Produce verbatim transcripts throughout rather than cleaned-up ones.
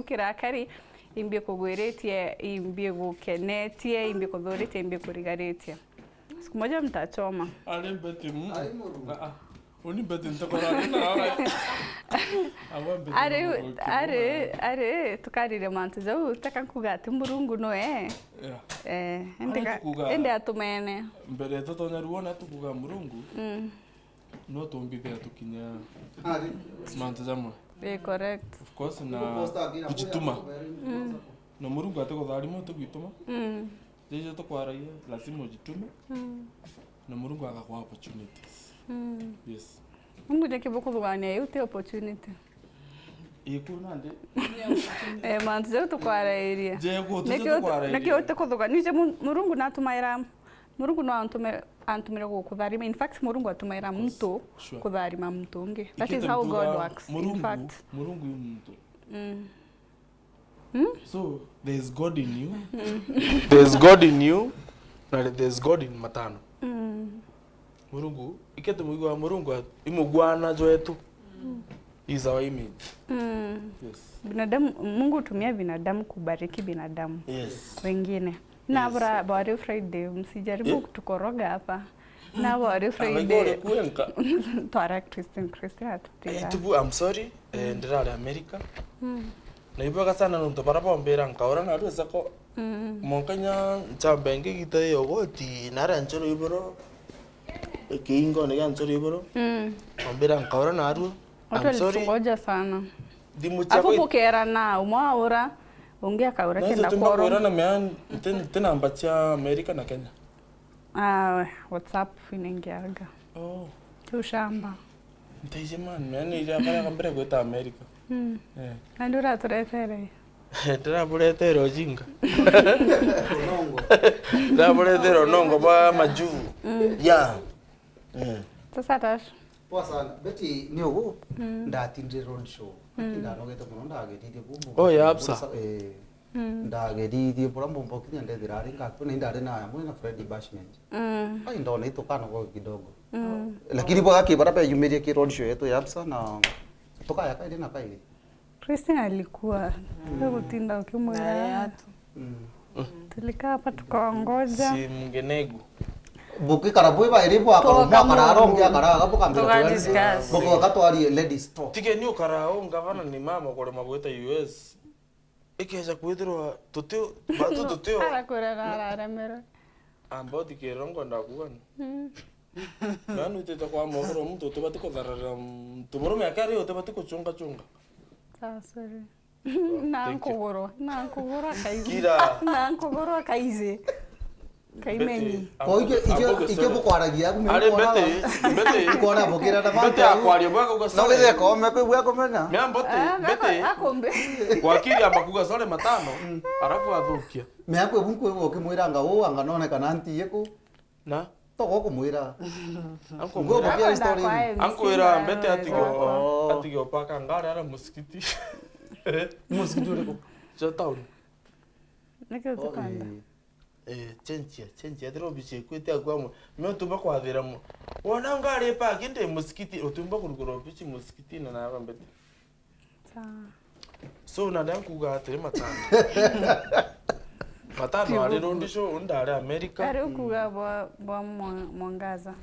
kirakari, imbi kugwiritie, imbi gukenetie, imbi kuthuritie, imbi kurigaritie. Siku moja mtachoma. Ari Betty, mm. Ari Murungu. Ah, ah. Uni Betty ntakora ari na ara. Awa Betty Ari, no ari, ari, tukaririe mantu jau, taka nkuga ati Murungu nwe. Yeah. Eh, indi Ari ka-, tukuga indi atumene. Mbere tutonya ruona tukuga Murungu. Mm. No tumbithia tukinya Ari. Mantu jamwe. Eh, correct. Of course, na Posta agira kujituma. Kuya. Mm. Na Murungu atigutharima utigwituma. Mm. Jeje tukwaragia, lazima ujitume. Mm. Na Murungu agakwa opportunities. Mm. Yes. Mungu je kibu kuthugania, iu ti opportunity. Iku nandi? Eh, mantu jau tukwarairie. Je, ku, tuje Niki uti-, tukwarairie. Niki uti kuthuga-, nije Mu-, Murungu natumaira, Murungu no antume-, antumire gukutharima. In fact, Murungu atumaira muntu Sure. kutharima muntu ungi. That is Ikite how God mtuga works, in Murungu, fact. Murungu i muntu. Mm. Hmm? So, there's God in you. There's God in you, na there's God in Matano. Mm. Murungu, ike tumwigua Murungu at-, i mugwana jwetu. Is our image. Mm. Yes. Binadamu, Mungu hutumia binadamu kubariki binadamu Yes. wengine. Yes. Nabura bwari Friday, msijaribu Eh? kutukoroga hapa. Nabo ari Friday. Amegore kuenka. Twara Christine, Christine atutira. Eh, tubu, I'm sorry. Eh, ndirari America. Mm. Na ibwega sana nontu bara bombira nkaura narua sako. Mm. Mwanka nya nchambe ngi gita yo goti, nara nchoro iboro. Kiingone gia nchoro iboro. Mm. Ombira nkaura narua. Watu I'm sorry. Walitungoja sana. Thimu cia Afu gwi- bukera na, umwe aura, ungi akaura Na kenda hizo tumba kworo. Kuura na mean, tin-, tinamba cia America na Kenya. Ah, WhatsApp inaingiaga. Oh. Kiu shamba. Ntaije man, yani ile akara kambere gwita America. Mm. Eh. Na ndio uraturetere. Ndiraburetere ujinga. Unongo. Ndiraburetere unongo bwa majuu. Mm. Yeah. Eh. Sasa Tash. Poa sana. Betty, ni ugu, Mm. ndatindire road show. Mm. Ndanogete muno, ndageririe bu-, bu-, Oh, ya Absa. Eh. Mm. Ndageririe bura mbomba kinya ndethira ari ngakua, na indari na amwe na Freddy Bashment. Mm. Ai, ndona itukanogoka kidogo. Mm. Lakini bwa gaki bara beyumirie ki road show yetu ya Absa na tukaya kairi na kairi. Christine alikuwa, mm, wewe gutinda ukimwira. Naye atu. Mm. Tulikaa hapa tukaongoja. Si mngenegu. Bukikara bwi bairi bwakara, umwe akara ara, ungi akara aga, bukambira Tuka discuss. Bukoka twarie ladies talk. Tigeni ukara uu ngavana ni mama kurema gwita U S. Ikeja kwithirwa tutio, batu tutio. Arakwira na araremerwe. Amba uthikirira nkwenda kuuga ni. Mm. Na nutite kwa mokoro muntu utibati kuthararira muntu murume akari utibati kuchunga chunga. Sawa, sorry. Na nkugurwa, na nkugurwa kaizi. Kira. Na nkugurwa kaizi. Kaimenyi. Betty, Kwa ike, ike, ambuge ike sorry. Bukwaragia aku. Ari mimi Betty, Betty. Kwona bukira na Betty mantu. Akwaria bwa kuga sorry. No githeko me kwi bwa kumenya. Mea Betty, ah, Betty. Akombe. Wakiri amba kuga sorry matano, arafu athukia. Me akwe bunku ukimwira anga uu anga none kana nti iku. Na? Togo kumwira. Anko Ngo mwira. Bukia story. Anko ira Betty atigio. Oh. Atigio paka ngari ara musikiti. Musikiti uriku? Ja town. Niki utukanda? Eh, chenchia, chenchia. Ethira obici ekwite aku amwe. Me utumba kwathira mu. Wona ngari ipaki ndi musikiti, utumba kurugura obici musikitini na naba Betty. Sawa. So, na ndia nkuga atiri matano. Matano ari road show, ndari America. Ari ukuga bwa, bwa mwa-, mwangaza.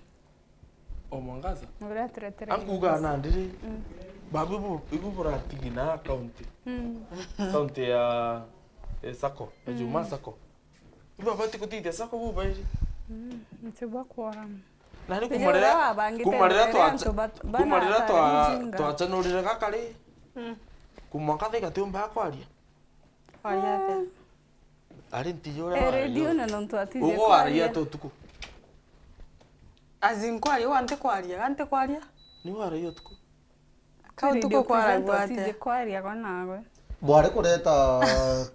O mwangaza? Uria turetere. Ankuga na ndiri. Mm. Babu ibu, ibu buratigi na county. Mm. County ya, eh, Sacco, ya Juma Sacco. Ibu abati kutithia Sacco bu bairi. Mm, nti bwa quorum. Na ni kumarira, kumarira twa, kumarira twa, twachanurire gakari. Mm. Kumwanka thika tiumba kwaria. Kwaria atia? Ari ntiji uria eh, waragia radio utuku. Na nontu atije ugo waragia kwaria. Ata utuku? As in kwaria, wa nti kwaria, ga nti kwaria? Ni waragia utuku. Ka utuku kwaragwa atia? Atije kwaria go nawe. Bwari kureta, eh,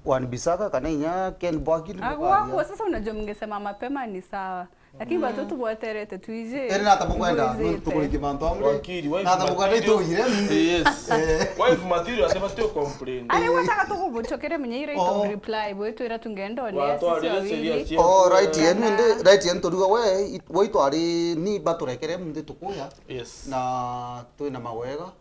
Wan Bisaka kana inya Ken Bwaki ni agwa kwaria. Kwa sasa unajua mngesema mapema ni sawa. Lakini batu tubweterete twije. Eri nata bukwenda, tukurike mantu amwe. Wakili, wife nata bukwenda material. Itujire. Yes. Eh. Wife material, ati bati complain. Ari wataka tukubuchokere mwenye ira ito reply, bwe twira tungenda one ya sisi wawili. Oh, right, yenu ndi, right, yenu turiga we, it-, we itwari ni baturekere mnthi tukuya. Yes. Na twina mawega.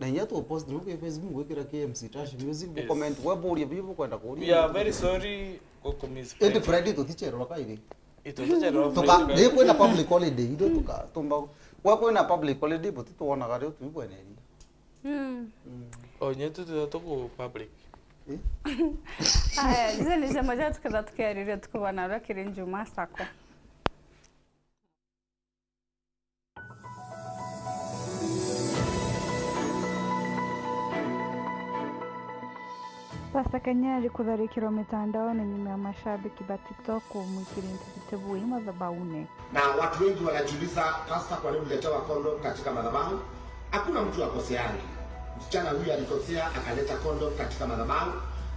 Na inya tu post no kwi Facebook, gwikira K M C Tash Music, bu comment, we buria biu bukwenda kuria. We are very sorry, ku-, ku-, miss Friday. Indi Friday tuticherwa kairi. Itutucherwa Tuka, Friday. Ni kwina public holiday, ithu tuka, tumba, kwa kwina public holiday, buti tuonaga riu tuibweneria. Mm. Mm. O, nye tu, tu, tuku public. Eh? Aya, icio ni ciama cia tuketha tukiariria tukubona uria kiri Njuma Sacco. Pastor Kanyari kutharikirwa mitandaone nyuma ya mashabiki ba TikTok kumwikira into bitibu ii mathabaune. Na watu wengi wanajiuliza, "Pastor, kwa nini uliletewa kondom katika madhabahu?" Hakuna mtu akoseangi. Msichana huyu alikosea akaleta kondom katika madhabahu,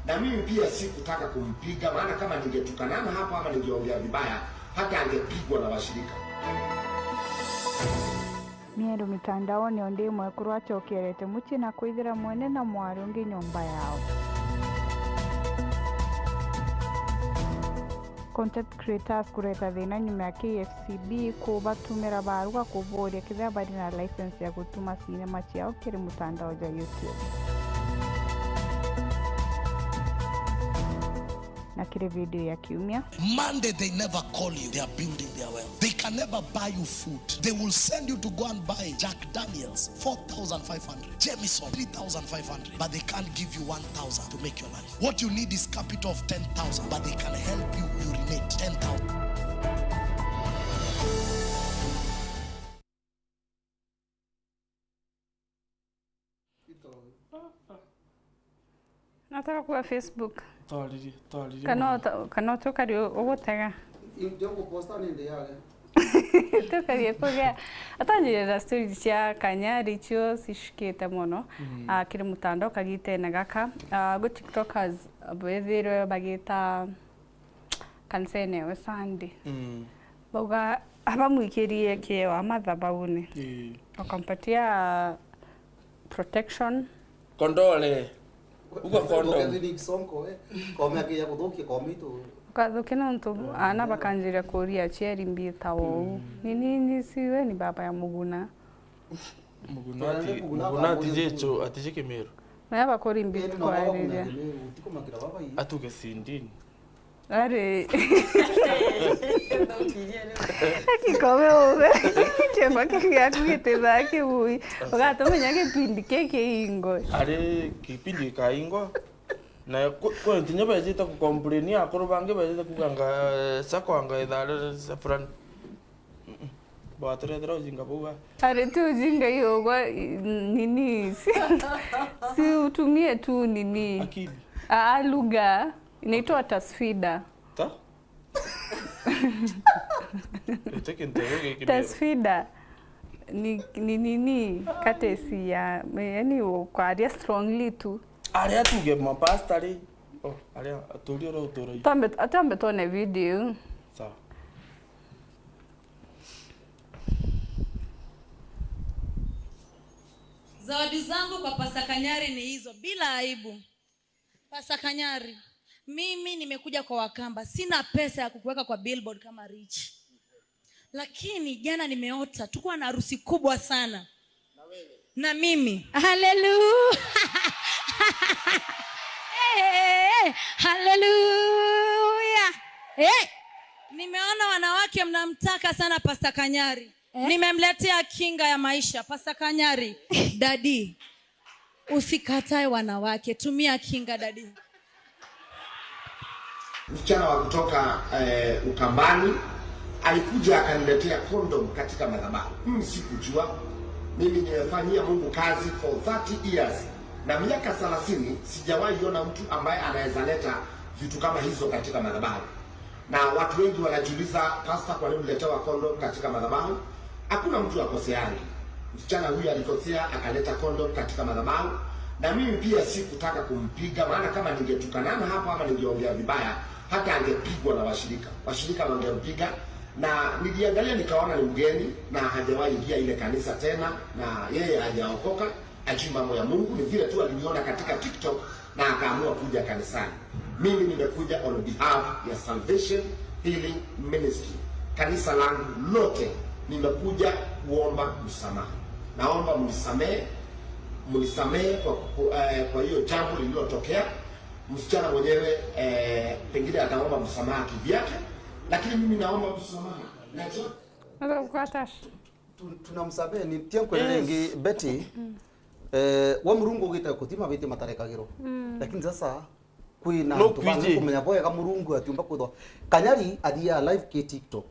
na mimi pia sikutaka kumpiga, maana kama ningetukanana hapo ama ningeongea vibaya, hata angepigwa na washirika. Miendo mitandaone, o ndi mwekuru acokerete mucii na kwithira mwene na mwari ungi nyomba yao. Content creators kureta thina nyuma ya K F C B kubatumira barua kuburia kethira bari na license ya gutuma cinema ciao kiri mutandao jwa YouTube. Na kiri video ya kiumia. Monday, they never call you. They are building their wealth. They can never buy you food. They will send you to go and buy Jack Daniels, four thousand five hundred. Jameson, three thousand five hundred. But they can't give you one thousand to make your life. What you need is capital of ten thousand, but they can help you urinate ten thousand. Nataka kuwa Facebook. Twaririe, twaririe. Kana mono. Uta-, kana utukari u-, ugutega. Ndio kuposta ni ndi yake. Tukarie kugia. Atanjirira stories cia Kanyari cio cishikite mono. Mm. Ah, kiri mutandao kagitene gaka. Ah, gwi TikTokers bethirwe bagita kanisene ewe Sunday. Mm. Bauga abamwikirie kiewa mathabauni. Ii. Wakampatia protection. Kondole. Uga kondom. Uga ni kisonko, eh. Kome ya kuthukia kome itu. Ukathukia nontu ana bakanjiria kuria aciari mbita ou. Mm. Ni nini siwe ni baba ya Muguna. Muguna ati, Muguna Muguna ati akamwona jecho, ati je Kimiru. Na yaba kuri mbita kwariria. Atuge sindini. Ari. Kikome ube. Kiugo kiu giaku gitithaa kibui. Ugatumenya gipindi ki kiingwe. Ari kipindi kaingwa. Na kwi, kwi ntinya bejite kucomplain, akuru bangi bejite kuuga anga sako anga ithare sa fulani. Mm-mm. Bwaturethera ujinga buu ba. Ari ti ujinga iyo ugwa, i-, nini? Si, si utumie tu nini? Akili. Aa, lugha. Inaitwa tasfida. Ta? Ite kintu giki ni Tasfida ni, ni nini? Katesi ya, yani ukwaria strongly tu. Aria tuge mapasta ri. Oh, aria aturi uria utura yu. Twambe, twambe tuone video. Sawa. Zawadi zangu kwa Pastor Kanyari ni hizo, bila aibu. Pastor Kanyari, mimi nimekuja kwa Wakamba, sina pesa ya kukuweka kwa billboard kama Rich. Lakini jana nimeota, tukuwa na harusi kubwa sana. Na mimi. Hallelujah. Eh, hallelujah. Eh, nimeona wanawake mnamtaka sana Pastor Kanyari. Eh? Nimemletea kinga ya maisha, Pastor Kanyari. Daddy, usikatae wanawake, tumia kinga, daddy. Msichana wa kutoka, eh, Ukambani alikuja akaniletea kondom katika madhabahu. Mimi sikujua. Mimi nimefanyia Mungu kazi for thirty years. Na miaka thelathini sijawahi ona mtu ambaye anaweza leta vitu kama hizo katika madhabahu. Na watu wengi wanajiuliza, "Pastor, kwa nini uliletewa kondom katika madhabahu?" Hakuna mtu akoseangi. Msichana huyu alikosea akaleta kondom katika madhabahu, na mimi pia sikutaka kumpiga, maana kama ningetukanana hapo ama ningeongea vibaya, hata angepigwa na washirika. Washirika wangempiga, na niliangalia nikaona ni mgeni na hajawahi ingia ile kanisa tena, na yeye hajaokoka. Ajui mambo ya Mungu, ni vile tu aliniona katika TikTok na akaamua kuja kanisani. Mimi nimekuja on behalf ya Salvation Healing Ministry. Kanisa langu lote nimekuja kuomba msamaha. Naomba mnisamehe. Mnisamehe kwa, kwa, eh, kwa hiyo jambo lililotokea. Msichana mwenyewe, eh, pengine ataomba msamaha kivyake, lakini mimi naomba msamaha. Najua Unaweza kukataa. Tu- tunamsamehe ni tia nkwere Yes. ringi Betty. Eh, wa Murungu ugite kuthima biti matarekagirwo. Lakini sasa kwina No antu bamwe kwiji. kumenya bwega Murungu atiumba kwithwa. Kanyari athiaga live ki TikTok.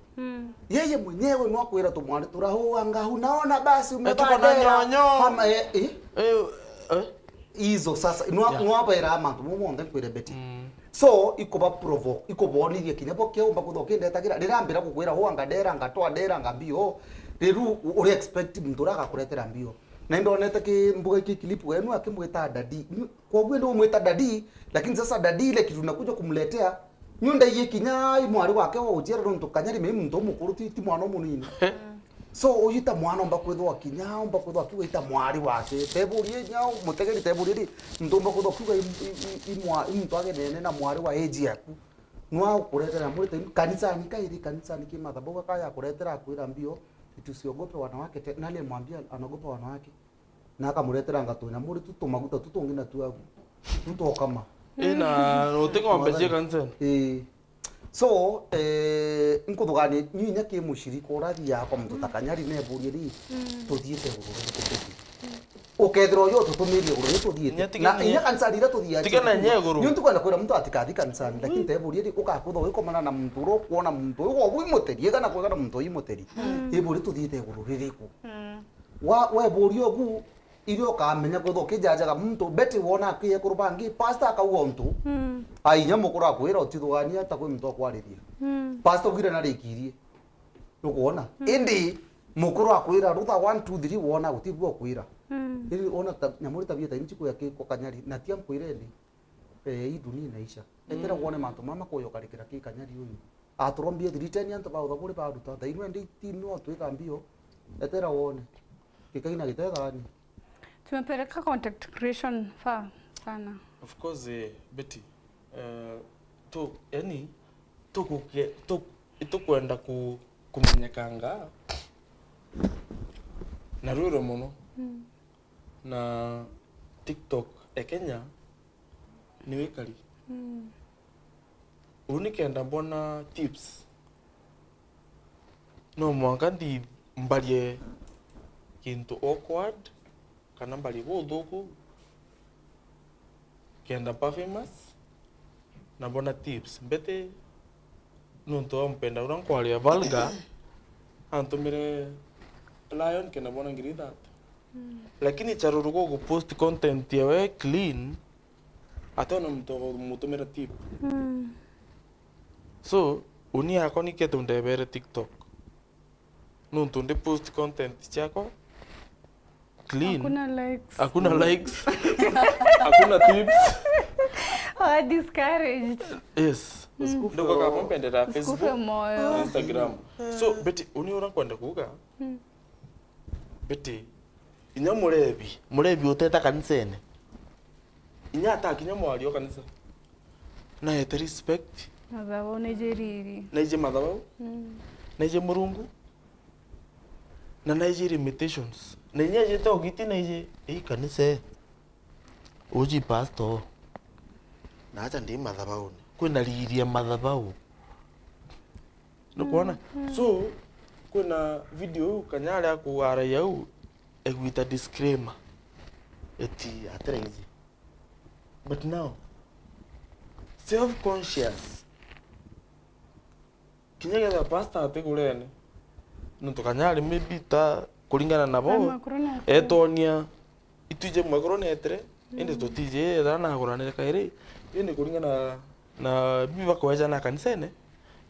Yeye mwenyewe no akwira tumwari turahuanga, unaona basi Eh, tuko na umepata nyonyo. Hama, eh, eh? Eh, eh. Izo sasa no Yeah. no abera mantu mo monthe nkwire Betty. So ikuba provoke, ikubonithia kinya bo kiumba kwithwa kindetagira, rirambira kukwira huanga ndera ngatwa ndera nga mbio. Riu uri expect muntu uria agakuretera mbio. Na indonete ki mbuga iki clip wenu akimwita daddy. Kwa hivyo ndio umwita daddy, lakini sasa daddy ile kitu unakuja kumletea, nyo ndaiye kinya i mwari wake wa ujiera nontu Kanyari me muntu umukuru ti, ti mwana umunini. So uyu ta mwana omba kwithwa kinya, omba kwithwa akiuga ita mwari wake. Teburie nya mutegeri teburie ri, muntu omba kwithwa akiuga i, i, i, i mwa-, i muntu agenene na mwari wa age yaku. Nwa ukuretera muri te kanisani kairi kanisani ki mathabu kaya kuretera akwira mbio, tusiogope wanawake te, nani alimwambia anaogopa wanawake? Na akamuretera ngatunya muri tu tumaguta tu tungi na tu agu. Tu twokama. Ina uti ng'ombe Mwathani. Cia kanisani. Ii. So, eh, nkuthugania nyu inya ki mushirika uria athiaga kwa muntu ta Kanyari neburie ri, tuthiite iguru ririku tuthi? Ukethira uyu ututumirie iguru ri tuthiite. Nya tige Na nye- inya kanisani iria tuthiaga tige na nye iguru. Nyu ntukwenda kwira muntu atikathi kanisani, lakini teburie ri, ukakwithwa ugikomana na muntu uria ukwona muntu uyu kwa bwi muteri, kana kwega na muntu uyu muteri. Iburi tuthiite iguru ririku? Wa weburia ugu, irio ukamenya kwithwa ukijajaga muntu, Betty wona akiri ekuru bangi, pastor akauga untu. Ainya mukuru akwira utithugania ta kwi muntu akwariria. Pastor ugire narikirie. Nukwona? Indi mukuru akwira rutha one, two, three wona guti bua kwira. Indi ona ta, nyamuri tabia ta inchi kuya ki kwa Kanyari, na tia nkwire ndi. Eh, hii dunia inaisha. Etera wone mantu mama kuyokarikira ki Kanyari uyu. Aturombie thirikeni antu bautha buri baruta. Thaino endi ti no twika mbio. Etera wone. Kikaina gitethani. Tumepeleka content creation far sana. Of course, eh, Betty, eh, tu, yani, tukuke-, tu-, itukwenda ku-, kumenyekanga na rwiro muno. Na TikTok e Kenya ni wikari. Uu nikenda mbona tips. No mwanka nthi mbarie kintu awkward, kana mbarie buthuku, kenda mba famous, na mbona tips. Mbete nuntu wa mpenda uria nkwaria vulgar, antumire lion kenda mbona ngiri ithatu. Lakini Charuruku gupost content yawe clean, atona muntu wa kumutumira tip. So, uni yakwa nikio tu ndebere TikTok. Nuntu ndi post content ciakwa clean. Hakuna likes. Hakuna likes. Hakuna tips. Oh, discouraged. Yes. Ndiko kama mpendera Msikufe Facebook moyo. Na Instagram. So, Betty, uni ura nkwenda kuuga? Betty, inya murebi, murebi uteta kanisene. Inya atakinya mwari o kanisa. Naete respect. Mathabau naije riri. Naije mathabau. Mm. Naije Murungu. Na naije limitations. Na inya ejete ogiti naije, ii kanisa ee. Uji pastor. Na acha ndi mathabauni. Kwina riri ya mathabau. Nukwona? So, kwina video iu Kanyari akuaragia u, egwita disclaimer. Eti atiraiji. But now, self conscious. Kinya ketha pastor atigurene. Nuntu Kanyari maybe ta kuringana na bo, etonia itwije mwekuru netire, indi tutiji ethira naguranire kairi, indi kuringana na bibi bakweja na kanisene,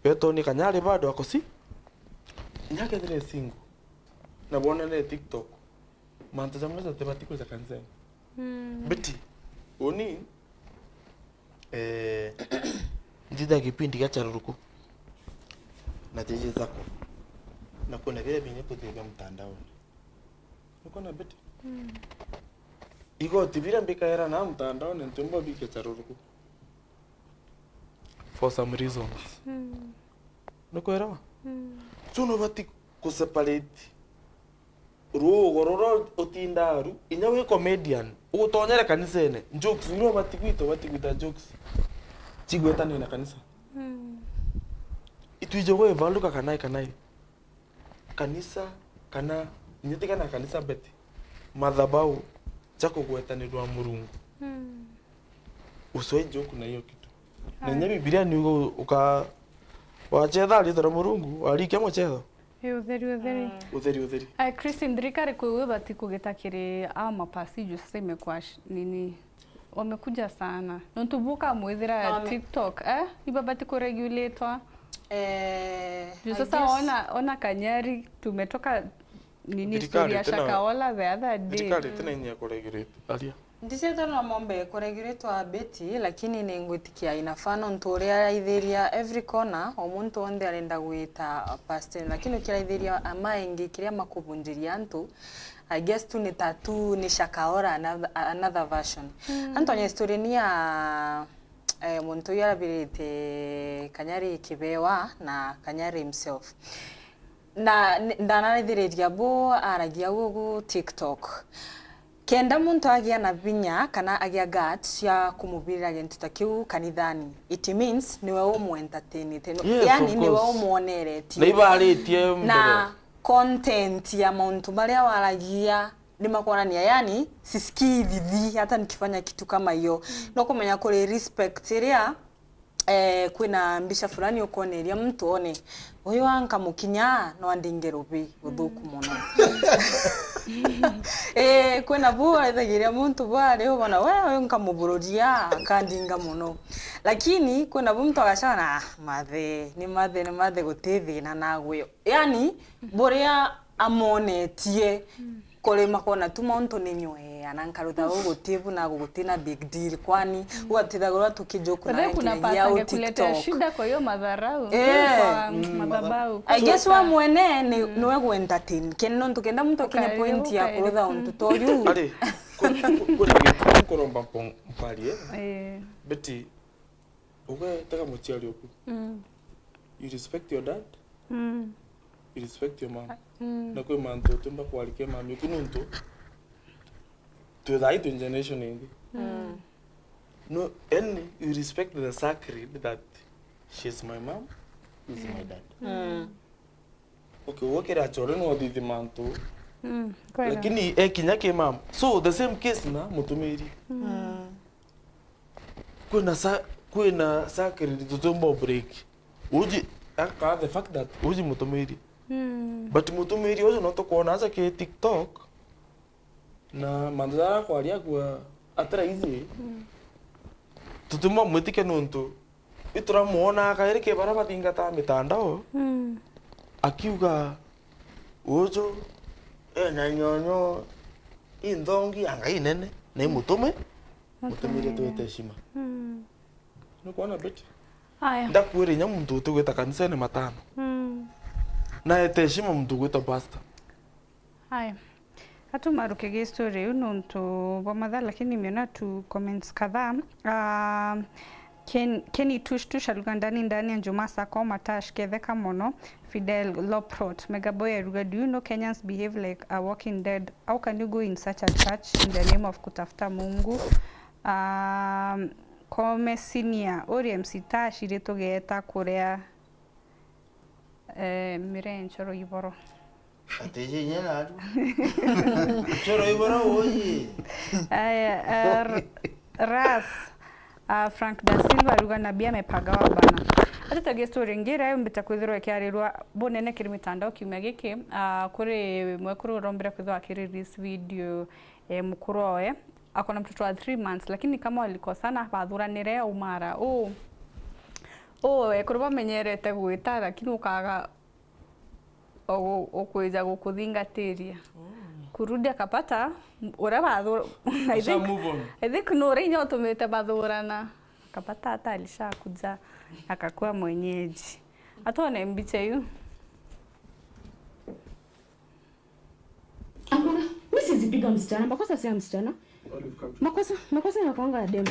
betoni Kanyari bado ako si, inya kethire single, na bonere TikTok, mantu jamwe jatibati kwija kanisene. Mm. Biti, uni, eh, njitha kipindi gia Charuruku, na jeje zako, na kuna vile vinye kuthithia mtandaoni. Nukwona Betty? Mm. Igoti biria mbikaira na mtandaoni ntumba bike Charuruku. For some reasons. Mm. Nukwelewa? Mm. So nubati kuseparate Ruugo ruria utindaa ru, inya wi comedian, ugutonyere kanisene, jokes, iria ubati gwita, ubati gwita jokes, cigwetanire na kanisa. Itwije gwivaruka kana i, kana i. Kanisa, kana, inya ti kana kanisa, but mathabau ja kugwetanirwa Murungu. Usiwahi joke na hiyo kitu. Na inya Bibilia ni uga uka-, wachetha riitwa ria Murungu, warikia muchetho. Ii, utheri, utheri. Utheri, utheri. Ai, Christine, thirikari kuu ibati kugita kiri aa mapasi juu sasa imekuwa sh-, nini, wamekuja sana. Nontu bukamwithira TikTok, eh? Ibabati kuregulatwa. Eh, juu I sasa guess ona, ona Kanyari, tumetoka nini, story ya Shakahola the other day. Thirikari itina inya ya kuregulate. Aria. Ndicetha no mombe kuregulatwa a beti, lakini ningwitikia inafaa nontu uria araithiria every corner, o muntu onthe arenda gwita pastor, lakini ukiraithiria amaingi kiria makubunjiria antu, I guess tu ni ta tu ni Shakahola another, another version. Antu nya story ni ya, eh, muntu uyu arabirite Kanyari Kibewa na Kanyari himself. Na n-, ndanarithiriria bu aragia ugu TikTok. Kenda muntu agia na vinya kana agia guts cia kumubirira gintu ta kiu kanithani, it means niwe umuentertainite. No, yes, yani, of course, niwe umwoneretie. Na ibaritie mbere. Na content ya mauntu maria waragia ni makwonania, yani, sisikii thithi hata nikifanya kitu kama hiyo. No kumenya kuri respect iria Eh, kwina mbica fulani ukoneria muntu one, uyu ankamukinya no andinge rubi uthuku mono. Eh, kwina bu aithagiria muntu bwari ubona, we uyu nkamubururia, akandinga mono. Lakini kwina bu muntu agacana, "Ah, mathe, ni mathe, ni mathe, guti thina nagwe." Yani, buria amonetie, kurima kona tu mauntu ni nywea, na nkaruta uu guti bu na guti na big deal, kwani ugatithagirwa tukijoke na nginyagia au TikTok. Shida kwa hiyo madharau. Eh. Kwa madhabau. I guess we mwene ni, niwe gu entertain. Ken nontu kenda muntu akinye point ya kurutha untu toju. Ari, ku-, ku-, kuna gintu nkuromba mpo-, mparie. Eh. Betty, ugetega muciari oku. Mm. You respect your dad. Mm. You respect your mom. Mm. Na kwi mantu utumba kwarikia mami oku nontu twi thai twi generation ingi. Mm. No, and you respect the sacred that she's my mom, he's my dad. Mm. Okay, ugwe kiri achore no uthithi mantu. Mm, kwega. Lakini e kinya ki mama. So, the same case na mutumiri. Mm. Kwina sa-, kwina sacred tutumba break. Uji, aka the fact that uji mutumiri. Mm. But mutumiri uju no tukwona aja ki TikTok. Na mantu jaria akwaria akua atira easy. Mm. Tutimwamwitikia nontu ituramwonaa kairi ki baria bathingataa mitandao, mm, akiuga, "Uju ena nyonyo inthongi ya Ngai inene, na imutume, mutumire twite heshima." Mm. Nukwona Betty? Aya. Ndakwira inya muntu utigwita kanisene matano. Mm. Na ete heshima muntu ugwita pastor. Haya. Katumaruke gi story iu nontu bwa mathaa, lakini nimeona tu comments kadhaa. Ah, Ken-, Kenny Tush Tush aluga ndani ndani ya Njuma Sako Matash ketheka mono. Fidel Loprot, Mega Boy aruga, "Do you know Kenyans behave like a walking dead? How can you go in such a church in the name of kutafuta Mungu?" Um, Kome Senior, uri M C Tash ri tugeta kuria Eh, Mire Nchoro Iboro. Ati inya naru. Nchoro Iboro oye. Aya, eh, R-, Ras, ah, Frank da Silva aruga, "Nabii amepagawa bana." Ati tuge story ngire, mbita kwithirwa ikiarirwa bunene kiri mitandao kiumia giki, ah, kuri mwekuru urombire kwithirwa akirelease video, eh, mukuru owe akona mtoto wa three months, lakini kama walikosana, bathuranire, umara. Uu, uu, ekuru bamenyerete gwita, lakini ukaga ugu-, ukwija gukuthingatiria. Mm. Kurudi akapata, m-, uria bathu-, I think, move on. I think ni uria inya utumite bathurana. Akapata hata alishakuja, akakua mwenyeji. Atone mbicha iu. Hakuna. Mimi siwezi piga msichana. Makosa si ya msichana. Makosa, makosa inakuanga ya demu.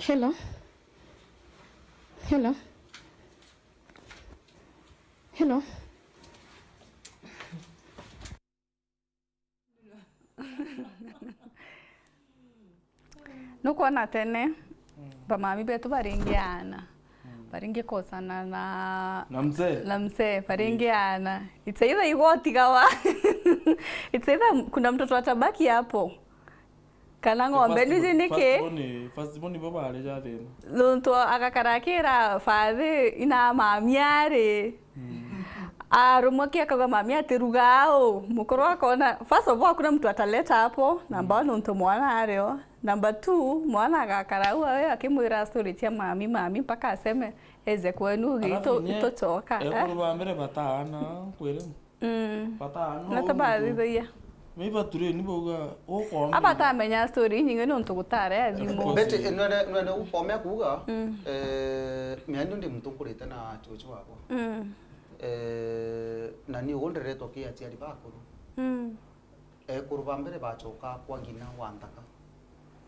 Hello. Hello. Hello. Nukwona tene, bamami betu baringi aana, baringi kosana na, na mzee. Na mzee, baringi aana. It's either igotigawa. It's either kuna mtoto atabaki hapo. Kana ng'ombe niji niki? First born, first born bo bari ja thina. Nontu agakara akira fathi ina mami ari. Arumwa ki akauga, "Mami ati ruga au." Mukuru akona, first of all, hakuna mtu ataleta hapo. Number one, nontu mwana ario. Number two, mwana agakara au awe akimwira story cia mami, mami, mpaka aseme, "Eze kwenu, ugi itu-, itucoka." Eh? Ekuru ba mbere bataana kwire. Mm. Bataana. Na tabathithagia. Mimi batureni bauga, ukombe. Abatamenya story inyingi nontu gutare ya thimu. Betty, eh, nwene, nwene ukomea kuuga, eh, miani ndi muntu nkurite na chuchu wakwa. Mm. Eh, na ni ugu nderetwo ki aciari bakuru. Mm. Ekuru ba mbere bacoka kwa ngina wa nthaka.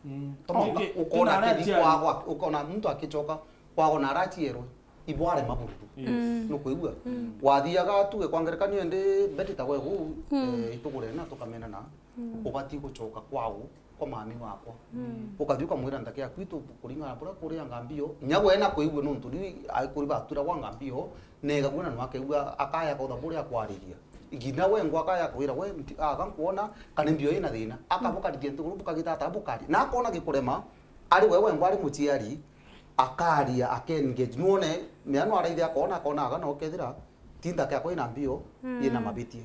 Mm. Toma uka-, ukona akithi kwagwa, ukona muntu akicoka kwagwa na araciarwe, ibware mabururu. Yes. Mm. Nukwigua? Mm. Wathiaga tuge kwa ngerekanio indi Betty tawe gu, eh, itugurena tukamenana, ubati gucoka kwao kwa mami wakwa. Mm. Ukathi ukamwira, "Nthaka yaku itu kuringana na buria kuria ngambio." Inya we na kwigua nontu riu aikuri batura gwa ngambio, nega gwina nwa akegua akaya kautha buria akwariria. Ngina we ngwa akaya kwira we nti-, aga nkwona kana mbio ina thina. Akabukarithia nthiguru bukagita ata bukari. Na akona gikurema, ari we wengwa ari muciari, akaria, ake-engage. Nwone, mea no araithe akona, akona aga no kethira ti nthaka yakwa ina mbio, ina mabitia.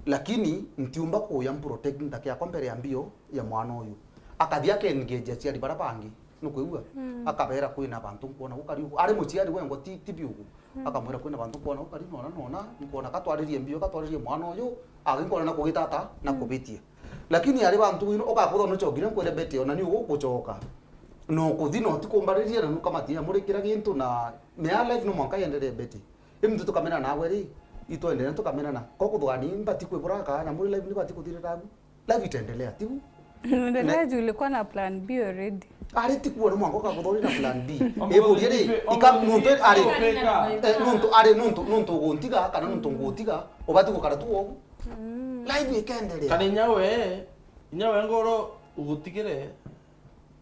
Lakini ntiumba kuya mprotect nthaka yakwa mbere ya mbio ya mwana uyu. Akathi ake-engage aciari bara bangi, nukwigua? Akabera kwina bantu nkwona gukari ugu. Ari muciari wengwa ti, ti biugu. Akamwira, "Kwina bantu nkwona gukari nona nona, nkwona katwaririe mbio, katwaririe mwana uyu, aga nkwona na kugita ata, na kubitia." Lakini ari bantu ino, ukakuthona uchokire nkwire Betty, ona ni ugukucoka. No kuthi no tikumbariria na nukamati ya muri kira gintu na mea life no mwanka yendelee Betty. Imi tukamena nawe ri, itwendelee tukamenana. Ko kuthugani mbati kwibura kana muri life ni bati kuthirira agu. Life itaendelea, tiu? Endelea juu ulikuwa na plan B already. Ari tikuona mwanka ukakuthori na plan B. Iburie ri, ika muntu ari, eh, muntu ari, muntu, muntu uguntiga, kana muntu ngutiga, ubati gukara tu ugu. Mm. Life ikaendelea. Kana inya we, inya we ngoro ugutigire,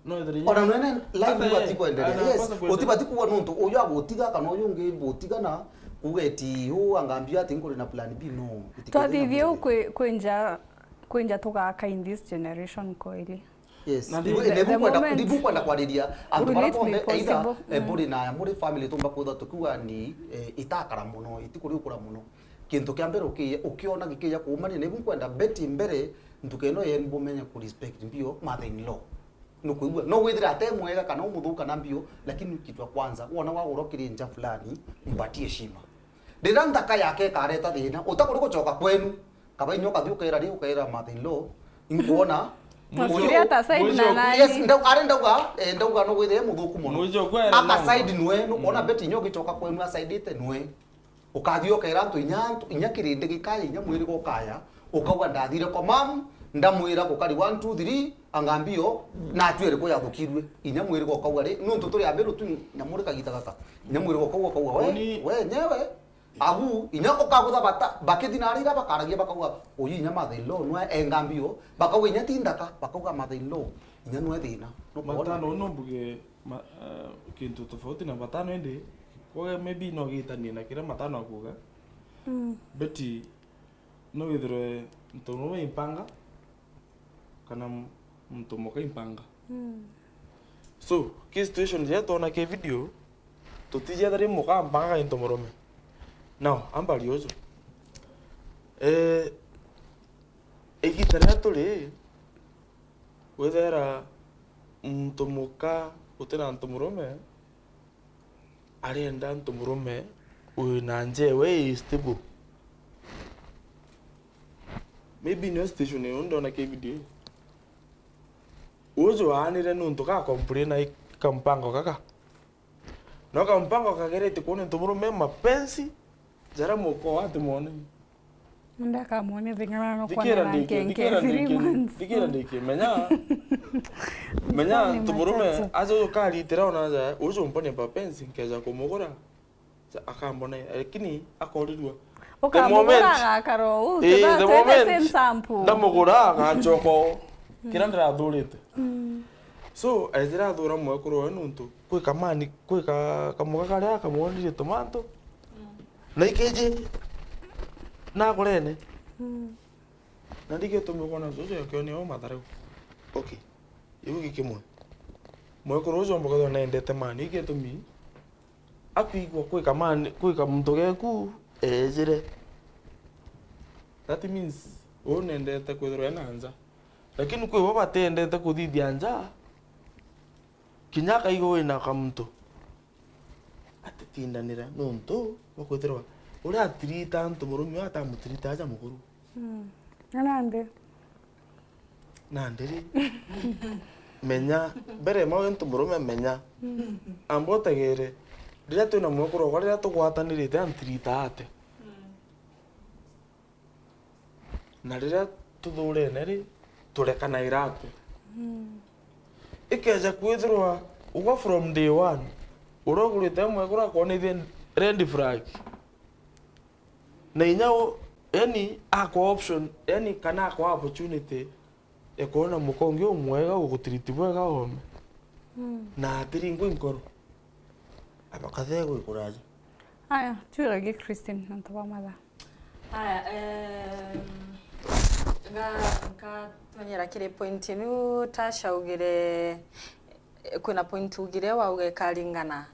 no ethire inya. Ona nwene life ni bati kuendelea. Yes, utibati kuwa nontu uyu agutiga kana uyu ungi butigana, kuga eti, "U, angambia ati nkuri na plan B," no. Twathithie u kwi-, kwinja, kwinja tugaka in this generation kweli. Yes. Na ndibu-, ndibu kwenda, ndibu kwenda kwariria antu bara bonthe, either, eh, buri na muri family tumba kwithwa tukiuga ni, eh, itakara muno, itikuriukura muno. Kintu kia mbere uki-, ukiona gikiya kuumania, na ibu nkwenda Betty mbere, ntuka ino yenu bumenye ku respect mbio mother in law. Nukwigua? No withira ate mwega kana umuthuka na mbio, lakini kitu ya kwanza, wona wagura ukiri nja fulani, mpatie heshima. Riria nthaka yake ikareta thina, utakuri gucoka kwenu, kaba inya ukathi ukaira ri, ukaira mother in law, inkwona. Tufikiria ta side na nani? Yes, ndau-, ari ndauga, eh, ndauga no withire muthuku muno. Aka side nwe, nukwona Betty inya ugicoka kwenu asaidite nwe. Ukathi ukera antu inya antu, inya kirindi gikaya, inya mwiri gukaya, ukauga, "Ndathire kwa mam, ndamwira gukari one, two, three, angambio, na atwire kuyathukirue." Inya mwiri gukauga ri, nuntu turi abiru tu, na muri kagita gaka. Inya mwiri gukauga, ukauga, "We, we nyewe." Agu, inya ukagutha bata, bakithi na arira bakaragia bakauga, "Uyu inya mother in law, nwe engambio." Bakauga, "Inya ti nthaka." Bakauga, "Mother in law, inya nwe thina." Nukwona? Matano, no mbuge, ma-, eh, kintu tofauti na matano indi, kwa maybe no gitanie na kiria matano akuga. Mm. Betty, no withirwe ntono wa impanga, kana m-, muntu muka impanga. Mm. So, ki situation jia twona ki video, tutijetheri muka mpanga gintu murume. Now, ambari uju. Eh, igita riria turi, withera muntu muka utina ntu murume, arienda ntu murume wina nja ewe i stable. Maybe niyo situation iyo ndona ki video ii. Uju aanire nuntu ga complain i kampango gaka. No kampango kagerete kwona ntu murume mapenzi jaria muko ati mone. Ndakamwone thing'ana no kwana Ndikira na ndiki, nkenke ndikira three ndiki, months. ndikira ndiki. Menya, menya Msanii ntu murume machache. aja ukaritira ona aja, uju mpone mapenzi, nkeja kumugura. Sa-, akambona, lakini akorirua. The Ukamugura moment, agakara uu, eh, the tuthatu the moment same sample. ndamugura, agacoka o. Kira ndirathurite. Mm. So, ejira athura mwekuru we nuntu, kwi kamani, kwi ka-, kamuga karia kamwonirie tumantu. Mm. Na ikeje, nagurene. Mm. Na ndigi gitumi ukwona cucu akionia u matharau. Okay. Iu gi kimwe. Mwekuru ucio omba kwithirwa nendete mani, i gitumi akwigua kwika mani, kwika muntu geku ejire. That means, u nendete kwithirwa ena nja. Lakini kwi bo batendete kuthithia nja, kinya akaigua wina kamuntu. Atitindanira nuntu bwa kwithirwa uria atirita antu murume uyu atamutirita aja mukuru. Mm. Na nandi? Nandi ri, menya, mbere ma wi ntu murume menya. Mm. Amba utegere, riria twina mwekuru wakwa, riria tugwatanirite antirita ate. Mm. Na riria tuthurene ri, turekanaira ate? Mm. Ikeja kwithirwa ugwa from day one, uria ugurite mwekuru akwonithie red flag. Na inya u-, yani, akwa option, yani, kana akwa opportunity ya kwona muka ungi umwega, ugutiriti bwega ome. Mm. Na atiringwi nkoro. Abakathe gwikuraja. Aya, twirage Christine, nontu bwa mathaa. Aya, em, nga-, nkatonyera kiri point inu Tasha ugire, eh, kwina point ugire wauga ikaringana,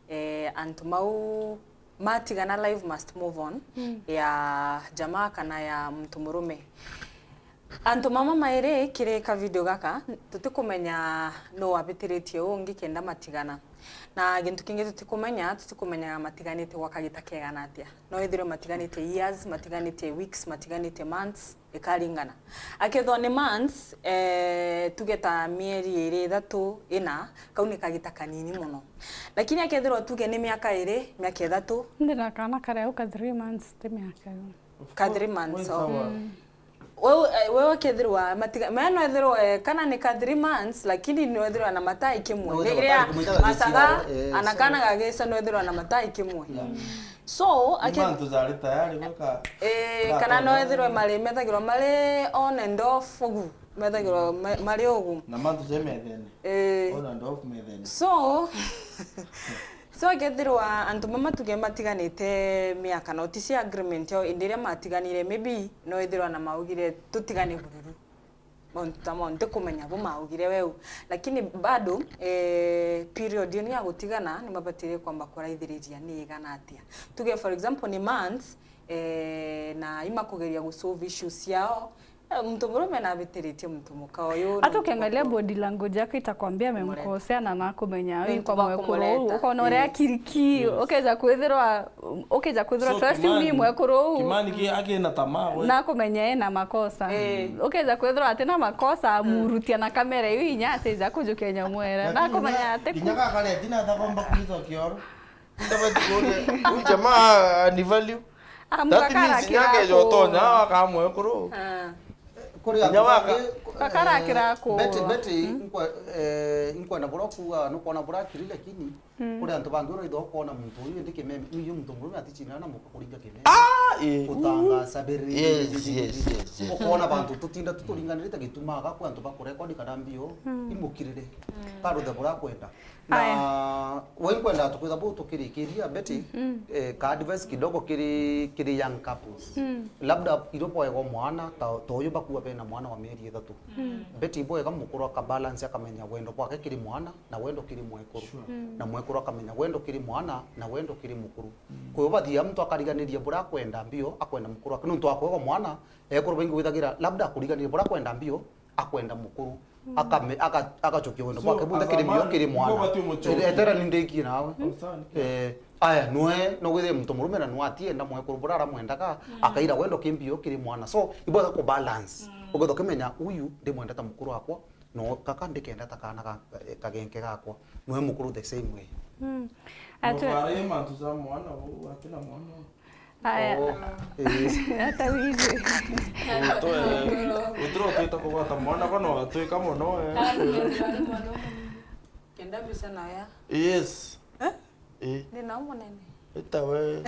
eh, antu mau matigana, life must move on, Mm. ya jamaa kana ya muntu murume. Antu mama mairi kiri ka video gaka, tutikumenya nuu wabitiritie uu ungi kenda matigana. Na gintu kingi tutikumenya, tutikumenya matiganite gwa kagita kegana atia. No ethirwe matiganite years, matiganite weeks, matiganite months, ikaringana. Akethirwa ni months, eh, tuge ta mieri iri, ithatu, ina, kau ni kagita kanini mono. Lakini akethirwa tuge ni miaka iri, miaka ithatu. Ndi na kana kari au ka three months, ti miaka iu. Ka three months, oh. Mm. Wewe, eh, wewe kethirwa matiga-, mea no ethirwa, eh, kana ni ka three months, lakini no ethirwa na matai kimwe. No ethirwa riria matai kimwe, masaga, eh, ana kana gagisa no ethirwa na matai kimwe. Yeah. So, ake- Mantu jari tayari gwika. Eh, kana no ethirwa mari, methagirwa mari on and off ugu. Methagirwa ma-, mari ugu. Na mantu je methene. Eh. On and off methene. So, so, kethirwa antu mama tuge matiganite miaka na utisi agreement yao, indi iria matiganire, maybe no ethirwa na maugire tutigane bururu. Mauntu ta mau, ntikumenya bu maugire weu. Lakini bado, eh, period yenu ya gutigana, ni mabatire kwamba kuraithiriria ni igana atia. Tuge, for example, ni months, eh, na imakugeria gusolve issues ciao. Eh, muntu murume nabitiritie muntu muka uyu. Hata ukiangalia body language yake itakwambia amemkosea na nakumenya. Nontu kwa mwekuru uu, ukona uria akiriki, ukeja kwithirwa, ukeja kwithirwa trust me, mwekuru uu. Kimani ki akina tamaa we. Nakumenya ena makosa. Eh. Ukeja kwithirwa atina makosa, amurutia na kamera iu inya atija kujukia nyamwera. Nakumenya ati kinya kakare tina atakomba kuitwa kioro. Ndabati kuria. Uyu jamaa ni value. Ah, that means nyakeja utonya akamwekuru. Ah. Kuri antu bangi, gakarakira ku Betty, Betty, nkwe-, eh, nkwenda buria ukuuga, nukwona buria akiri, lakini kuri antu bangi uraitha ukona muntu uyu indi kimeme, uyu muntu murume atichina na muka kuringa kimeme. Ah, eh. Utangaca biri. Yes, yes, yes, yes. Ukona bantu tutinda tuturinganirite gitumaga kwi antu bakurekodi kana mbio imukirire. Karuthe buria akwenda. Na we nkwenda tukwitha buu tukirikiria, Betty, eh, ka advice kidogo kiri, kiri young couples. Labda irio bwega mwana, ta, ta uyu bakua bena mwana wa mieri ithatu. Betty, bwega mukuru aka balance, akamenya wendo bwake kiri mwana, na wendo kiri mwekuru. Na mwekuru akamenya wendo kiri mwana, na wendo kiri mukuru. Kwi ubathia muntu akariganiria buria akwenda mbio, akwenda mukuru ake. Nontu akwega mwana, ekuru baingi withagira labda akuriganiria buria akwenda mbio, akwenda mukuru. Akame-, aka-, agacokia wendo bwake bunthe kiri mbio kiri mwana. Etera ni ndikie nawe. Eh, aya, nwe, no gwithire muntu murume na nwe atienda mwekuru buria aramwendaga, akaira wendo ki mbio kiri mwana. So, ibwega ku balance. Ukethwa ukimenya, uyu ndimwendete mukuru wakwa, no kaka ndikenda ta kana ga-, kagenke gakwa. Nwe mukuru the same way. Mm. Atwe- Mabara ye mantu ja mwana uu, atina mwana uu. Aya. Oh. Eh. Hata wizi. Utwe, utwe utwita kugwata mwana bono atwika mono, eh. Kenda mbica naya. Yes. Eh? Eh. Ndi na munene. Ita we.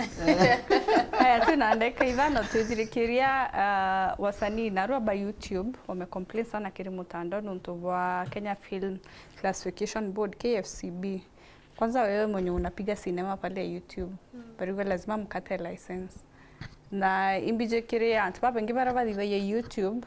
Aya, twina ndeka ithano twithirikiria, ah, wasanii narua ba YouTube wamecomplain sana kiri mutandao nontu bwa Kenya Film Classification Board, K F C B. Kwanza wewe mwenye unapiga sinema pale YouTube, mm, bariuga lazima mkate license. Na imbiji kiri antu babaingi baria bathithagia YouTube,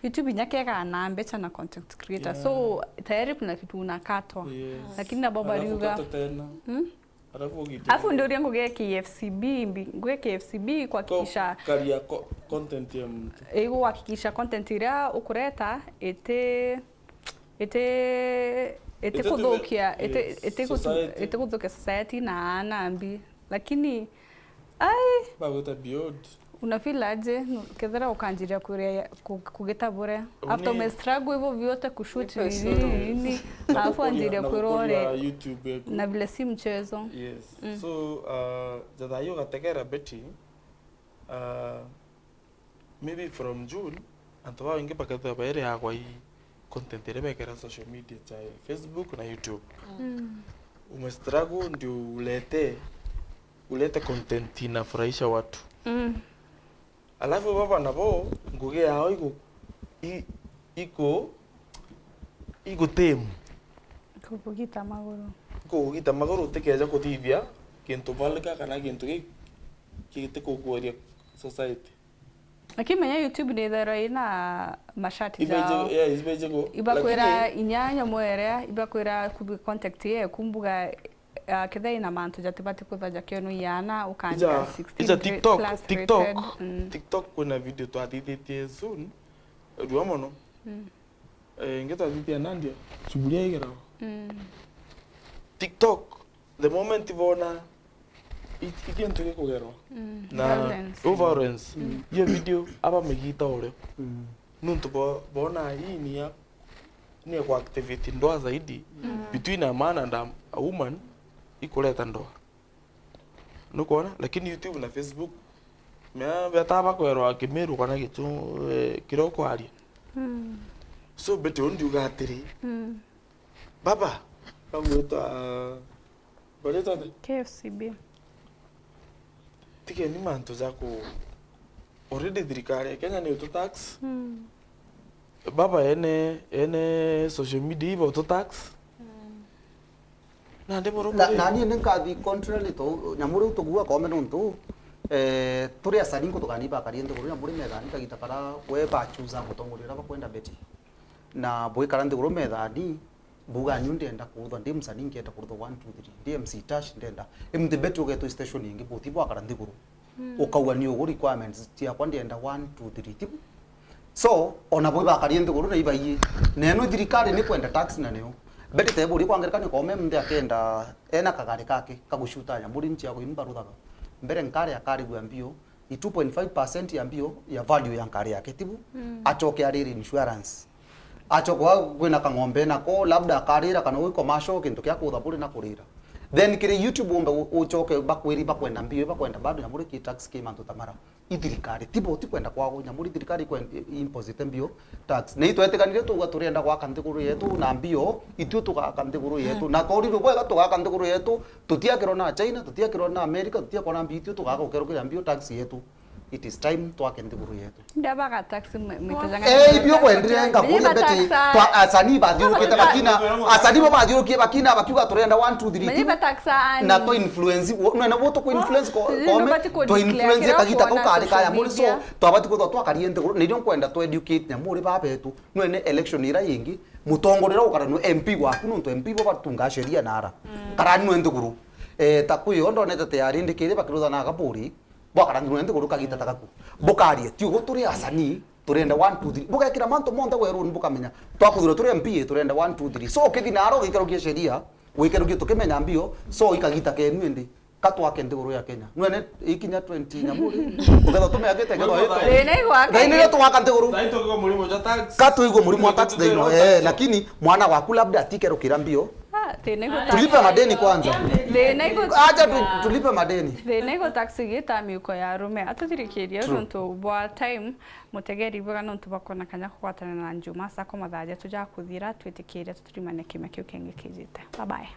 YouTube inya kegaa na mbeca na content creator. Yeah. So, tayari kuna kitu unakatwa. Yes. Lakini nabo bariuga, alafu kata tena. Hmm? Alafu ugitu. Alafu ndio uria ngugi ya K F C B, mbi-, ngugi ya K F C B kuhakikisha ko-, karia ko-, content ya mtu. Ego kuhakikisha content iria ukureta iti, iti, iti kuthukia, iti, yes, iti gutu-, society. Iti kuthukia society na aana mbi. Lakini, ai. Bagwita beyond. Una feel aje, nu-, kethira ukanjiria kuria, ku-, kugita buria? Uni- After ume struggle hivyo vyote kushoot nini, nini, alafu anjiria kuroria YouTube eku. Na vile si mchezo. Yes. Mm. So, uh, jathayo gategera Betty, uh, maybe from June, antu babaingi bakethira bairi agwa i content iria bekera social media cha Facebook na YouTube. Mm. Ume struggle ndio ulete, ulete content inafurahisha watu. Mm. Alafu baba nabo, ngugi yao igu-, i-, igu-, igutemu. Kugugita maguru. Kugugita maguru utikeja kuthithia kintu balika kana kintu gi-, giti kugweria society. Lakini menya YouTube ni ithairwa ina mashati jao. Ibeje, yeah, ibeje go. Ibakwira lakini inyanya mwerea, ibakwira kubi contact ye kumbuga, ah, kethira ina mantu jatibati kuthaja kiono yana ukandika ija, sixteen ija grade, TikTok, class TikTok, rated. Mm. TikTok kwina video twathithitie soon. Rua mono. Mm. Eh, ingi twathithia Nadia, suburia igeragwa. Mm. TikTok, the moment bona i-, i kintu gikugerwa. Mm, na violence. Violence. Mm. Iyo video aba migita urio. Mm. Nuntu bo-, bona hii ni ya, ni ya kuactivate ndoa zaidi, mm, between a man and a, a woman, ikureta ndoa. Nukwona? Lakini YouTube na Facebook, mea beta bakwerwa Kimiru kana Gichu, eh, kiria ukwaria. Mm. So, Betty, undiuga atiri, mm, baba, bagwitwa, bagwitwa atia? K F C B. Tigeni mantu ja ku, already thirikari ya Kenya ni utu tax. Mm. Baba ene, ene social media iba utu tax. Mm. Nandi murume na, ri? Nani ni nkathi contrary to nyamu riu tugua kome nontu, eh, turi asani nkutukani bakari nthiguru nyamu ri methani kagita kara we bachuza mutongoria uria bakwenda Betty. Na bwikara nthiguru methani, buga nyu ndenda kuthwa ndi msanii, nkienda kuthwa one, two, three, ndi M C Tash, ndenda. Imthi Betty ugetwa station ingi, buthi bwakara nthiguru. Mm. Ukauga ni ugu requirements ciakwa ndienda one, two, three, tibu? So, ona bwi bakari nthiguru na ibaii. Neno thirikari ni kwenda tax na nio. Betty teburi kwa ngerekano kome mthi akenda ena kagari kake, kagucuta nyamuri nchi yako imbaruthaga. Mbere nkari akarigua mbio, i two point five percent ya mbio ya value ya nkari yake, tibu? Mm. Acoke arire insurance. Acoke wa-, kwina kang'ombe nako, labda akarira kana wi commercial, kintu kia kutha buri na kurira. Then kiri YouTube umbe u-, ucoke bakwiri bakwenda mbio, bakwenda bado nyamuri ki tax ki mantu ta mara. I thirikari, tibo ti kwenda kwao, nyamuri thirikari ikwen-, i-, imposite mbio tax. Na itwetikanire tuga turenda gwaka nthiguru yetu na mbio, itue tugaka nthiguru yetu. Mm. Na twarirwe bwega tugaka nthiguru yetu, tutiakirwa na China, tutiakirwa na America, tutiakwa na mbio, itue tugaka gukerukira mbio tax yetu. It is time twake nthiguru yetu. Ndabaga taxi mwe-, mwitejanga. Eh, ibio kwendire ngakuria Betty, twa asanii bathiurukite bakina, asanii bo bathiurukie bakina bakiuga turenda one, two, three, two. Na to influence, wo-, nene bo to influence ko, kome, to influence kagita ko kari kaya muri so, twabati kuthwa twakarie nthiguru, nirio nkwenda to educate nyamuri babetu, nwene election ira yingi, mutongorera ukaranu M P waku nontu M P bo batunga sheria nara. Mm. Karani nwe nthiguru. Eh, ta kwi yo ndonete tayari ndikire bakirutha na kaburi, bwakara nthiguru nthiguru kagita ta gaku. Bukaria, ti ugu turi asanii, turenda one, two, three. Bugekira mantu monthe weruni bukamenya. Twakuthura turi M P A, turenda one, two, three. So, ukithi naro ugikerukia sheria, wikerukie tukimenya mbio, so ikagita kenu indi. Ka twake nthiguru ya Kenya. Nwene ikinya twenty nyamuri. Uketha tumeakite ketho yetu. Ii, ni gwaka. Thaini ri tugaka nthiguru. Thaini tugika murimo ja tax. Ka tuigwe murimo wa tax thaino. Eh, lakini mwana waku labda atikerukira mbio. Thina igo Tulipe madeni kwanza. Thina igo Acha tu, tulipe madeni. Thina igo taxi gita miuko ya arume. Atuthirikirie nontu bwa time, mutegeri bwega nontu bakona kanya kugwatana na Njuma saa kumi thaa jatu ja kuthira, twitikirie tuturimane kiumia kiu kingi kijite. Bye bye.